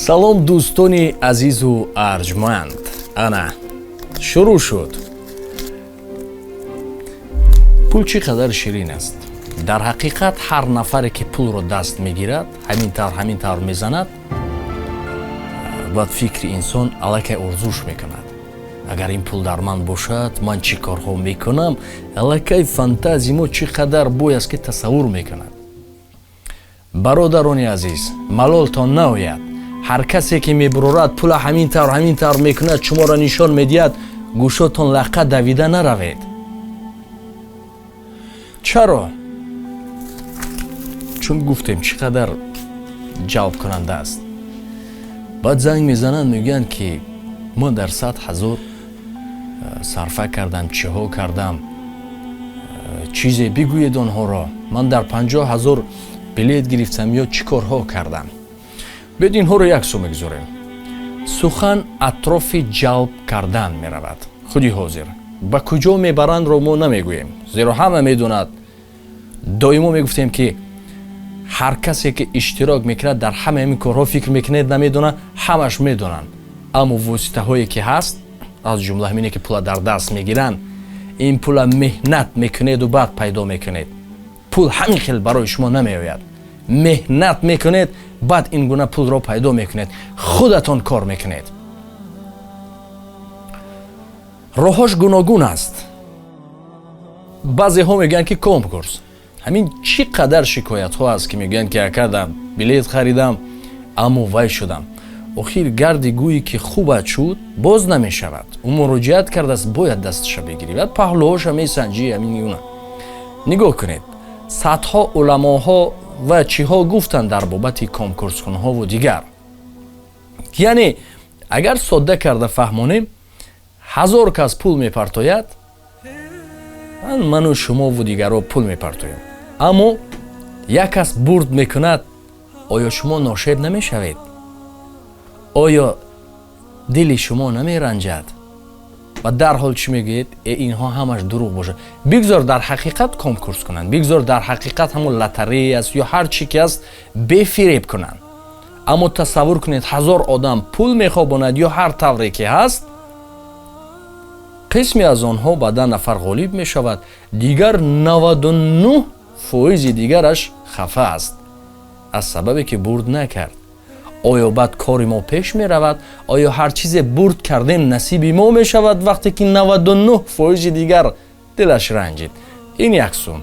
Салом, дӯстони азизу арҷманд. Ана шурӯъ шуд. Пул чӣ қадар ширин аст. Дар ҳақиқат, ҳар нафаре ки пулро даст мегирад, ҳамин тавр, ҳамин тавр мезанад, баъд фикри инсон аллакай орзуш мекунад: агар ин пул дар ман бошад, ман чӣ корҳо мекунам. Аллакай фантазии мо чӣ қадар бой аст, ки тасаввур мекунад. Бародарони азиз, малолтон наояд. Ҳар касе ки мебурорад, пула ҳамин тавр, ҳамин тавр мекунад, шуморо нишон медиҳад, гӯшотон лаққа давида наравед. Чаро? Чун гуфтем, чӣ қадар ҷалбкунанда аст. Баъд занг мезананд, мегӯянд, ки ман дар 100 000 сарфа кардам, чиҳо кардам, чизе бигӯед онҳоро. Ман дар 50 000 билет гирифтам ё чӣ корҳо кардам. Биёд, инҳоро як су мегузорем. Сухан атрофи ҷалб кардан меравад. Худи ҳозир ба куҷо мебарандро мо намегӯем, зеро ҳама медонад. Доимо мегуфтем, ки ҳар касе ки иштирок мекунад дар ҳама ҳамин корҳо, фикр мекунед намедонад? Ҳамаш медонанд. Аммо воситаҳое ки ҳаст, аз ҷумла ҳамине ки пула дар даст мегиранд, ин пула меҳнат мекунеду баъд пайдо мекунед. Пул ҳамин хел барои шумо намеояд. Меҳнат мекунед, баъд ин гуна пулро пайдо мекунед, худатон кор мекунед. Роҳош гуногун аст. Баъзеҳо мегӯянд, ки конкурс. Ҳамин чӣ қадар шикоятҳо аст, ки мегӯянд, ки акада билет харидам, аммо вай шудам. Охир гарди гӯе ки хубат шуд, боз намешавад. Ӯ муроҷиат кардааст, бояд дасташа бигирӣ, баъд паҳлӯҳоша месанҷӣ. Ҳамин гуна нигоҳ кунед, садҳо уламоҳо ва чиҳо гуфтанд дар бобати конкурскунҳову дигар. Яъне, агар содда карда фаҳмонем, 1000 кас пул мепартояд, ману шумову дигарро пул мепартоем, аммо як кас бурд мекунад. Оё шумо ношед намешавед? Оё дили шумо намеранҷад? Ва дарҳол чӣ мегӯед? Э, инҳо ҳамаш дурӯғ бошад. Бигзор дар ҳақиқат конкурс кунанд, бигзор дар ҳақиқат ҳамон лотарея аст ё ҳар чӣ ки аст, бефиреб кунанд. Аммо тасаввур кунед, 1000 одам пул мехобонад ё ҳар тавре ки ҳаст, қисме аз онҳо ба 10 нафар ғолиб мешавад, дигар 99 фоизи дигараш хафа аст аз сабабе ки бурд накард. Оё баъд кори мо пеш меравад? Оё ҳар чизе бурд кардем, насиби мо мешавад, вақте ки 99 фоизи дигар дилаш ранҷид? Ин як сум.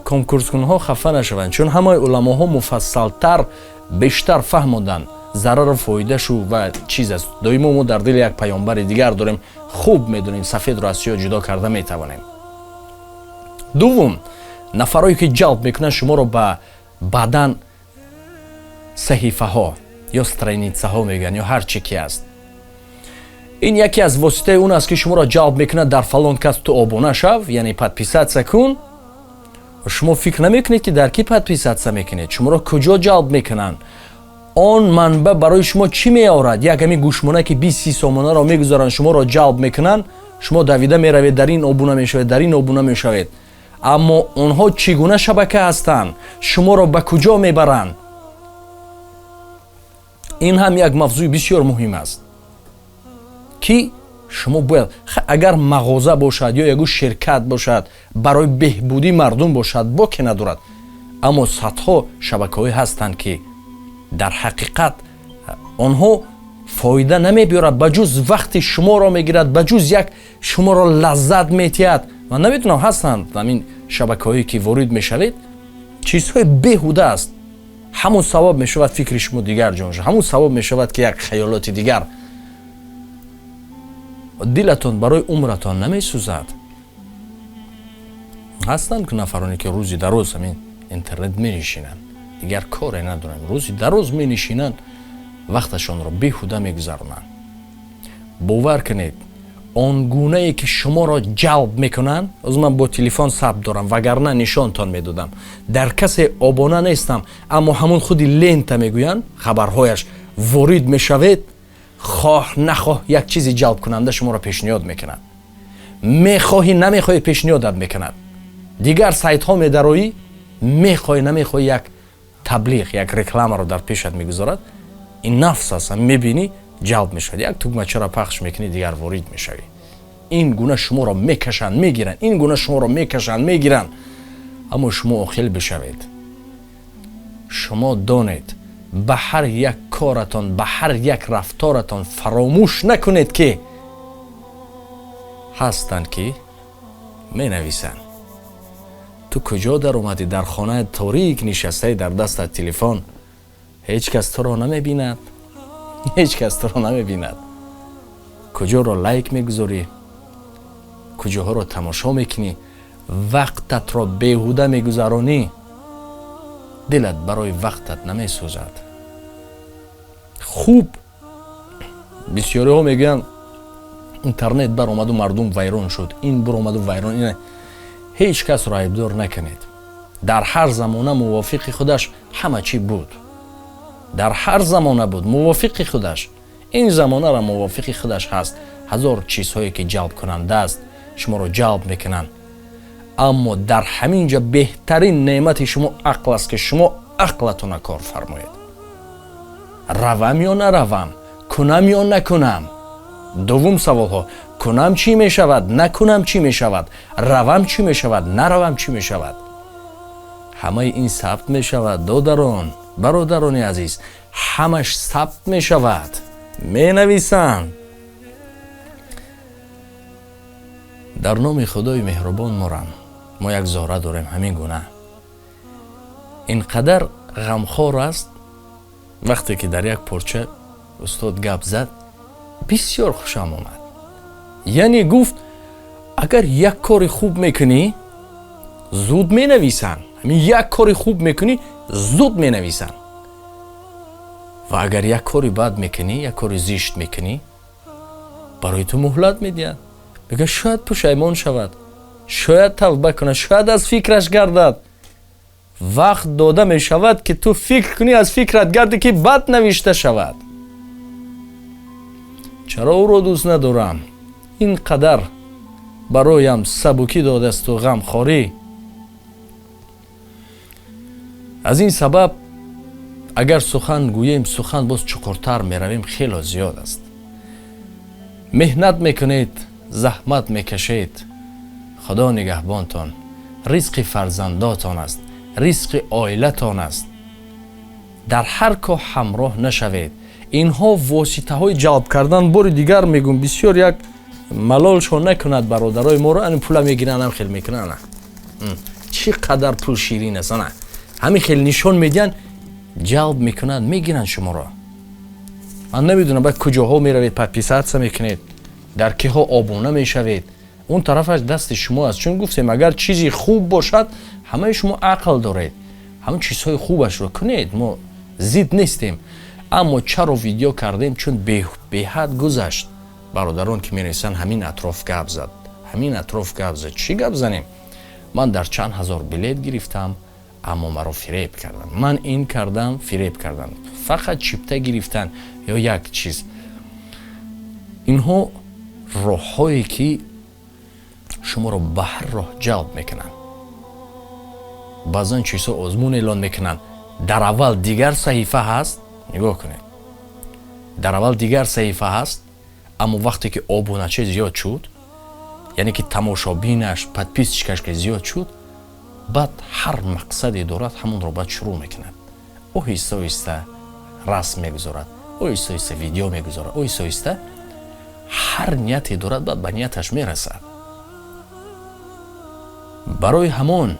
Конкурскунҳо хафа нашаванд, чун ҳамаи уламоҳо муфассалтар, бештар фаҳмоданд зарару фоидашу ва чиз аст. Доимо мо дар дили як паёмбари дигар дорем, хуб медонем, сафедро аз сиёҳ ҷудо карда метавонем. Дуввум, нафарое ки ҷалб мекунанд шуморо ба баъдан саҳифаҳо ё страницаҳо мегӯянд ё ҳар чӣ ки аст, ин яке аз воситаи он аст, ки шуморо ҷалб мекунад: дар фалон кас ту обуна шав, яъне подписаться кун. Шумо фикр намекунед, ки дар кӣ подписаться мекунед, шуморо куҷо ҷалб мекунанд, он манбаъ барои шумо чӣ меорад. Як ҳамин гӯшмона, ки 20-30 сомонаро мегузоранд, шуморо ҷалб мекунанд, шумо давида меравед, дар ин обуна мешавед, дар ин обуна мешавед. Аммо онҳо чӣ гуна шабака ҳастанд, шуморо ба куҷо мебаранд, ин ҳам як мавзӯи бисёр муҳим аст, ки шумо бояд, агар мағоза бошад ё ягон ширкат бошад, барои беҳбудии мардум бошад, боке надорад. Аммо садҳо шабакаҳое ҳастанд, ки дар ҳақиқат онҳо фоида намебиёрад, ба ҷуз вақти шуморо мегирад, ба ҷуз як шуморо лаззат метиҳад. Ман намедонам, ҳастанд ҳамин шабакаҳое, ки ворид мешавед, чизҳои беҳуда аст. Ҳамун сабаб мешавад, фикри шумо дигар ҷон шавад, ҳамун сабаб мешавад, ки як хаёлоти дигар дилатон барои умратон намесӯзад. Ҳастанд ку нафароне, ки рӯзи дароз ҳамин интернет менишинанд, дигар коре надоранд, рӯзи дароз менишинанд, вақташонро беҳуда мегузаронанд. Бовар кунед, он гунае ки шуморо ҷалб мекунанд. Оз ман бо телефон сабт дорам, вагарна нишонтон медодам. Дар касе обона нестам, аммо ҳамун худи лента мегӯянд, хабарҳояш ворид мешавед, хоҳ нахоҳ як чизи ҷалбкунанда шуморо пешниҳод мекунад. Мехоҳӣ, намехоҳӣ, пешниҳодат мекунад. Дигар сайтҳо медароӣ, мехоҳӣ, намехоҳӣ, як таблиғ, як рекламаро дар пешат мегузорад. Ин нафс аст, мебинӣ, ҷалб мешавад, як тугмачаро пахш мекунӣ, дигар ворид мешавӣ. Ин гуна шуморо мекашанд, мегиранд, ин гуна шуморо мекашанд, мегиранд. Аммо шумо оқил бишавед. Шумо донед, ба ҳар як коратон, ба ҳар як рафторатон фаромӯш накунед, ки ҳастанд, ки менависанд. Ту куҷо даромадӣ? Дар хонаи торик нишастаи, дар дастат телефон, ҳеҷ кас туро намебинад, ҳеҷ кас туро намебинад. Куҷоро лайк мегузорӣ, куҷоҳоро тамошо мекунӣ, вақтатро беҳуда мегузаронӣ, дилат барои вақтат намесӯзад. Хуб, бисёриҳо мегӯянд, интернет баромаду мардум вайрон шуд, ин баромаду вайрон. Ҳеҷ касро айбдор накунед. Дар ҳар замона мувофиқи худаш ҳама чӣ буд, дар ҳар замона буд мувофиқи худаш. Ин замонаро мувофиқи худаш ҳаст. Ҳазор чизҳое ки ҷалбкунанда аст, шуморо ҷалб мекунанд. Аммо дар ҳамин ҷо беҳтарин неъмати шумо ақл аст, ки шумо ақлатона кор фармоед. Равам ё наравам, кунам ё накунам? Дуввум саволҳо: кунам, чӣ мешавад? Накунам, чӣ мешавад? Равам, чӣ мешавад? Наравам, чӣ мешавад? Ҳамаи ин сабт мешавад, додарон, бародарони азиз, ҳамаш сабт мешавад, менависанд. Дар номи Худои меҳрубон морам. Мо як зора дорем, ҳамин гуна ин қадар ғамхор аст. Вақте ки дар як порча устод гап зад, бисёр хушам омад. Яъне гуфт, агар як кори хуб мекунӣ, зуд менависанд. Ҳамин як кори хуб мекунӣ, зуд менависанд. Ва агар як кори бад мекунӣ, як кори зишт мекунӣ, барои ту муҳлат медиҳанд. Мегӯяд, шояд пушаймон шавад, шояд тавба кунад, шояд аз фикраш гардад. Вақт дода мешавад, ки ту фикр кунӣ, аз фикрат гардӣ, ки бад навишта шавад. Чаро ӯро дӯст надорам? Ин қадар бароям сабукӣ додасту ғамхорӣ. Аз ин сабаб агар сухан гӯем, сухан боз чуқуртар меравем, хело зиёд аст. Меҳнат мекунед, заҳмат мекашед, Худо нигаҳбонтон. Ризқи фарзандотон аст, ризқи оилатон аст. Дар ҳар коҳ ҳамроҳ нашавед. Инҳо воситаҳои ҷалб кардан. Бори дигар мегӯм, бисёр як малолшон накунад бародарои моро. Ани пула мегиранд, ам хел мекунанд. Чӣ қадар пул ширин аст, ана ҳамин хел нишон медиҳанд, ҷалб мекунанд, мегиранд шуморо. Ман намедонам, баъд куҷоҳо меравед, подписаться мекунед, дар киҳо обуна мешавед. Он тарафаш дасти шумо аст. Чун гуфтем, агар чизи хуб бошад, ҳамаи шумо ақл доред, ҳамон чизҳои хубашро кунед, мо зид нестем. Аммо чаро видео кардем? Чун беҳад гузашт бародарон, ки менависанд, ҳамин атроф гап зад, ҳамин атроф гап зад. Чӣ гап занем? Ман дар чанд ҳазор билет гирифтам, аммо маро фиреб карданд. Ман ин кардам, фиреб карданд, фақат чипта гирифтан ё як чиз. Инҳо роҳҳое ки шуморо ба ҳар роҳ ҷалб мекунанд. Баъзан чизҳо озмун эълон мекунанд. Дар аввал дигар саҳифа ҳаст, нигоҳ кунед, дар аввал дигар саҳифа ҳаст, аммо вақте ки обуначи зиёд шуд, яъне ки тамошобинаш, подписчикаш ки зиёд шуд, баъд ҳар мақсаде дорад, ҳамонро баъд шурӯъ мекунад. Оҳиста оҳиста расм мегузорад, оҳиста оҳиста видео мегузорад, оҳиста оҳиста ҳар нияте дорад, баъд ба нияташ мерасад. Барои ҳамон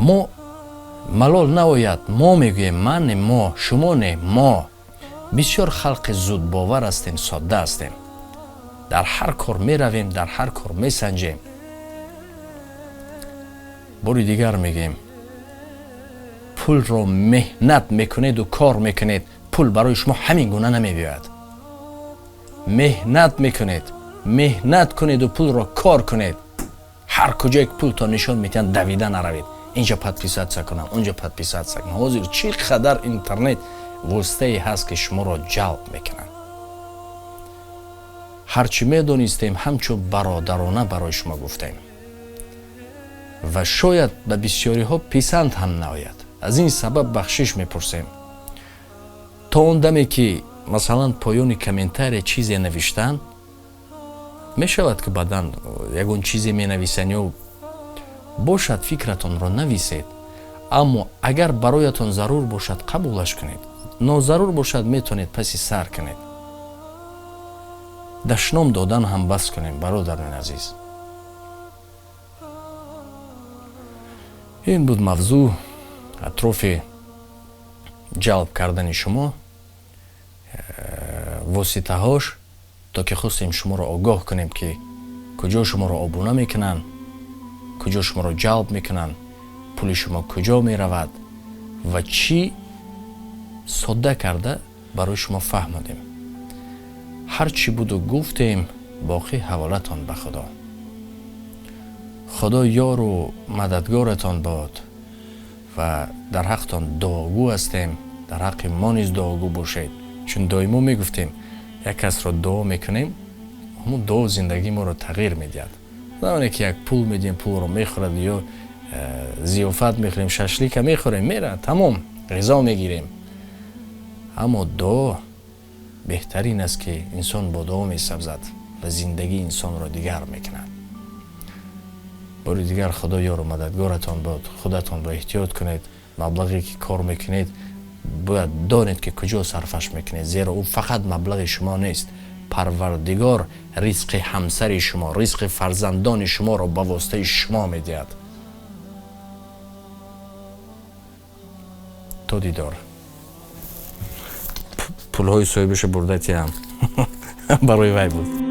мо малол наояд. Мо мегӯем, ман не, мо, шумо не, мо бисёр халқи зудбовар ҳастем, содда ҳастем. Дар ҳар кор меравем, дар ҳар кор месанҷем. Бори дигар мегӯем, пулро меҳнат мекунеду кор мекунед, пул барои шумо ҳамин гуна намебиёяд. Меҳнат мекунед, меҳнат кунеду пулро кор кунед. Ҳар куҷое ки пултон нишон медиҳанд, давида наравед, инҷа подписаться кунам, унҷа подписаться кунам. Ҳозир чӣ қадар интернет воситае ҳаст, ки шуморо ҷалб мекунанд. Ҳарчи медонистем, ҳамчун бародарона барои шумо гуфтем ва шояд ба бисёриҳо писанд ҳам наояд. Аз ин сабаб бахшиш мепурсем. То он даме ки масалан поёни комментария чизе навиштан мешавад, ки баъдан ягон чизе менависанд ё бошад, фикратонро нависед, аммо агар бароятон зарур бошад, қабулаш кунед, нозарур бошад, метавонед паси сар кунед. Дашном додан ҳам бас кунем, бародарони азиз. Ин буд мавзӯъ атрофи ҷалб кардани шумо, воситаҳош, то ки хостем шуморо огоҳ кунем, ки куҷо шуморо обуна мекунанд, куҷо шуморо ҷалб мекунанд, пули шумо куҷо меравад ва чӣ содда карда барои шумо фаҳмодем. Ҳар чӣ буду гуфтем, боқӣ ҳаволатон ба Худо. Худо ёру мададгоратон бод ва дар ҳақтон дуогӯ ҳастем, дар ҳаққи мо низ дуогӯ бошед, чун доимо мегуфтем як касро дуо мекунем, ҳамун дуо зиндагии моро тағйир медиҳад. На оне ки як пул медиҳем, пулро мехӯрад, ё зиёфат мехӯрем, шашлика мехӯрем, мерад, тамом, ғизо мегирем. Аммо дуо беҳтарин аст, ки инсон бо дуо месабзад ва зиндагии инсонро дигар мекунад. Бори дигар Худо ёру мададгоратон бод. Худатонро эҳтиёт кунед. Маблағе ки кор мекунед, бояд донед, ки куҷо сарфаш мекунед, зеро ӯ фақат маблағи шумо нест. Парвардигор ризқи ҳамсари шумо, ризқи фарзандони шуморо ба воситаи шумо медиҳад. То дидор. Пулҳои соҳибаша бурдатиам барои вай буд.